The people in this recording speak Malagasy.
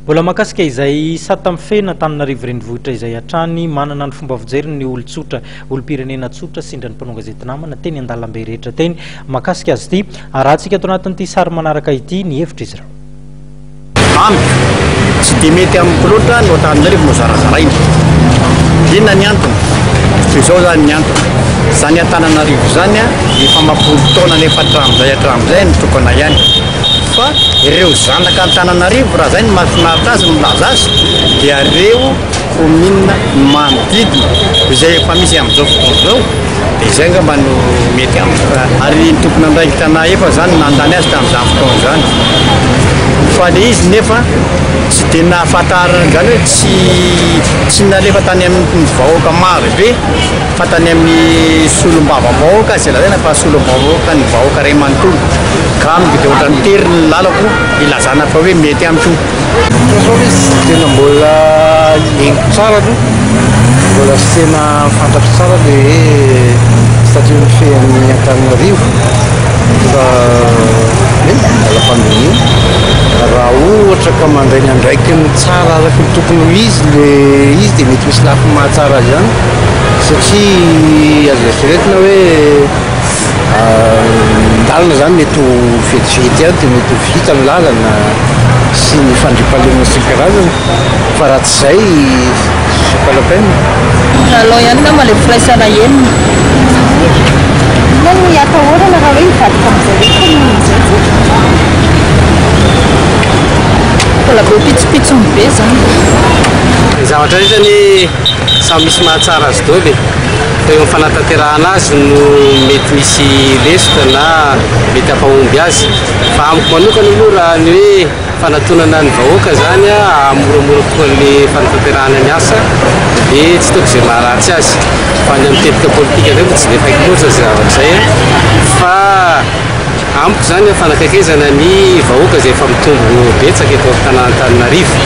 Mbola mahakasika izay sata mifehy an'Antananarivo renivohitra izay hatrany, manana ny fomba fijeriny ny olon-tsotra, olom-pirenena tsotra sendra ny mpanao gazety namana teny an-dalambe rehetra teny mahakasika azy ity. Arahantsika ato anatin'ity sary manaraka ity ny hevitr'izy ireo. Amiko, tsy dia mety amiko loatra ny Antananarivo no zarazaraina. Inona ny antony? Toy izao izany ny antony, izany Antananarivo izany efa amam-polo taona nefa hatramin'izay hatramin'izay nitokana ihany. Fa ireo zanaka Antananarivo raha zay no mahafinaritra azy milaza azy dia reo commune manodidina izay efa misy amin'izao fotoana izao dia izay angamba no mety amiko. Ary ny tompon'andraikitra nahefa zany nandany azy tamin'izany fotoana izany. Fa le izy nefa tsy dia nahafantarana izany hoe tsy tsy nalefa tany amin'ny vahoaka maro be fa tany amin'ny solombavambahoaka izay lazaina fa solombavambahoaka ny vahoaka iray manontolo. Ka amiko dia ohatran'ny tery ny lalako ilazana fa hoe mety amiko io. Zao izy tsy tena mbola henoko tsara aloha, mbola tsy tena fantatro tsara le hoe statut mifehy an'i Antananarivo fa eny mbola fandinihina. Raha ohatra ka mandray ny andraikiny tsara araka ny tokony ho izy le izy dia mety misy lafiny mahatsara azy ihany satria azo eritreretina hoe Ny lalana izany mety ho vetivety ihany dia mety ho vita ny lalana sy ny fandriampahalemana sy ny karazany fa raha tsy izay c'est pas la peine. Alao ihany angamba ilay firaisana enina. Inona no atahorana raha hoe hivadika amin'izay hoe commune izay tsika? Mbola be pitsopitsony be izany. Ny zavatra rehetra anie samy misy mahatsara azy daholo e. Fa eo amin'ny fanatanterahana azy no mety misy lesoka na mety hampahomby azy. Fa amiko manokana aloha raha ny hoe fanatonana ny vahoaka izany hahamoramora kokoa an'le fanatanterahana ny asa dia tsy hitako izay maharatsy azy. Fa ny amin'ny tetika politika indray moa tsy dia haiko loatra izay zavatra izay fa amiko izany fanakaikezana ny vahoaka izay efa mitombo betsaka eto amin'ny tanàn'Antananarivo.